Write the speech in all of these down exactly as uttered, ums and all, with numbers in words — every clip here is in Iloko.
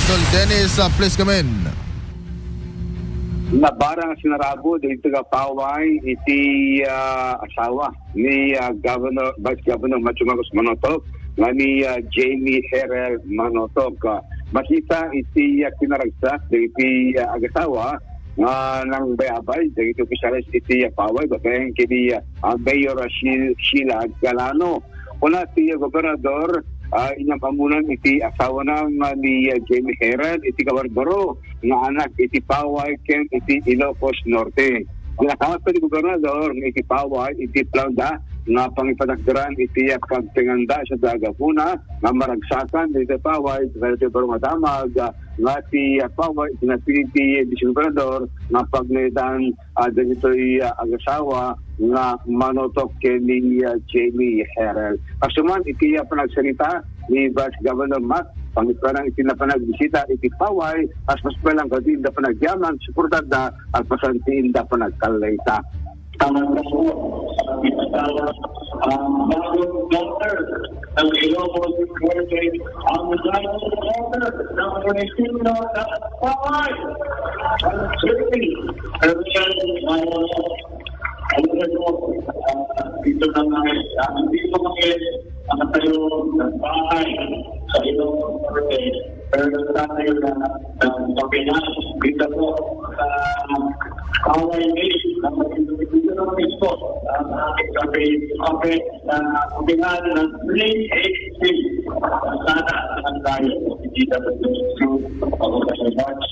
Idol Dennis, ah, please come in. Nabarang a sinarabo dito ka paway iti, ah, asawa ni, ah, Governor, Vice Governor Matthew Marcos Manotok, nga ni, ah, Jamie Herrel Manotok. Ah, makita iti, ah, kinaragsak dagiti, ah, agasawa nga nangbayabay dagiti opisyales iti, ah, paway babaen ken ni, ah, Mayor, ah, Shil-, Sheila Galano. Kuna ti, ah, gobernador, ah, inyam-ammonan iti asawana nga ni, ah, Jamie Herrel iti kabarbaro nga anak iti paway ken iti Ilocos Norte. Ginakamat ti gobernador nga iti paway iti planda nga pangipatakderan iti, ah, pagpanganda sa dagapuna nga maragsakan dagiti paway iti barong a damag, ah, nga ti, ah, paway iti napili ti Vice Gobernador nga pagnaetan, ah, dagitoy, ah, agasawa nga Manotok ken ni, ah, Jamie Herrel. Kastoy man iti, ah, panagsarita ni Vice Governor Matt, pangipanan iti napanagbisita iti paway, kas mas lang kadi inda panagyaman, suportada, at pasanti inda panagkallayta. Tama po. Ang bagong daughter ng Ilocos Norte, ang bagong daughter ng munisipyo ng Paway. Ang Jerry, Hermian, uh, ano na po, uh, dito na nga, uh, dito kami, ang tayo ng bahay sa Ilocos Norte. Pero nagtatayo na ng kapihan dito po sa Hawaii Beach, ang magiging dito ng Mexico, ang ating kape, kape na kapihan ng Green H P. Sana ang tayo, hindi na po yung March.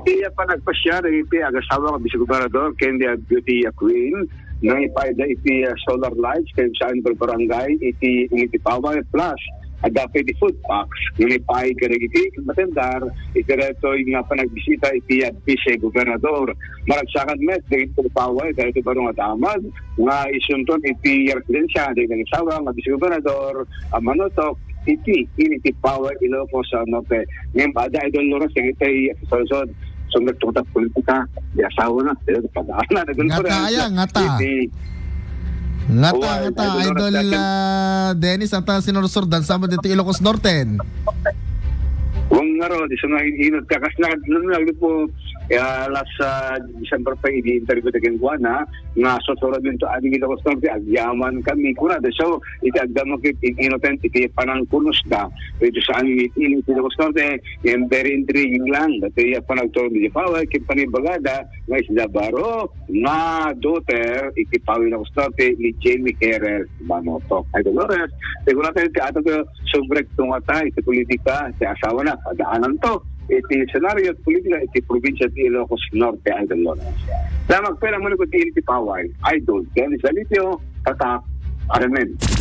Iti panagpasiar iti agasawa nga Vice Gobernador ken ni Beauty Queen, nangipaayda iti, ah, solar lights ken saan barangay iti, iti Paway plus adda pay di food packs nga naipaay kadagiti matendar iti daytoy nga panagbisita iti, ah, Vice Gobernador. Maragsakan met dagiti paway dagiti barong a damag nga isunton iti residensia dagiti agasawa nga Vice Gobernador, ah, Manotok iti, iti Paway, Ilocos, ah, Norte. Ngem adda, Idol Lawrence, dagiti saludsod, sumrekto ta politika, di asawa na, di padaan na, naging Ngata friends. Aya, ngata. Iti, Ngata, Wala, ngata, Idol Idol, Lawrence, ah, Dennis, ata sinursurdan sa mo dito Ilocos Norte. Kung nga ro, di sa mga inot ka, kas na, nung nagli po, eh, last, ah, December pa, ini-interview ta kenkuana, nga susuroden to, adi Ilocos Norte, agyaman kami, kuna. So, iti agdamag iti in-, inutend, iti panangkunos da, iti saan iti, iti Ilocos Norte, yan very intriguing lang. Dati, ah, panagtulong di Paway, ken panibagada, nga isda baro, nga daughter, iti Paway Ilocos Norte, ni Jamie Herrel Manotok. Ay, Dolores, siguro tayo ti ato ko, subrekto nga tayo, iti politika, ti asawa na, padaanan to, iti senaryo, iti politika, iti probinsya, ti Ilocos Norte, Idol Lawrence. Damag pera mo ni iti Paway, Idol, Dennis Dalitio, Tatak, Aramen.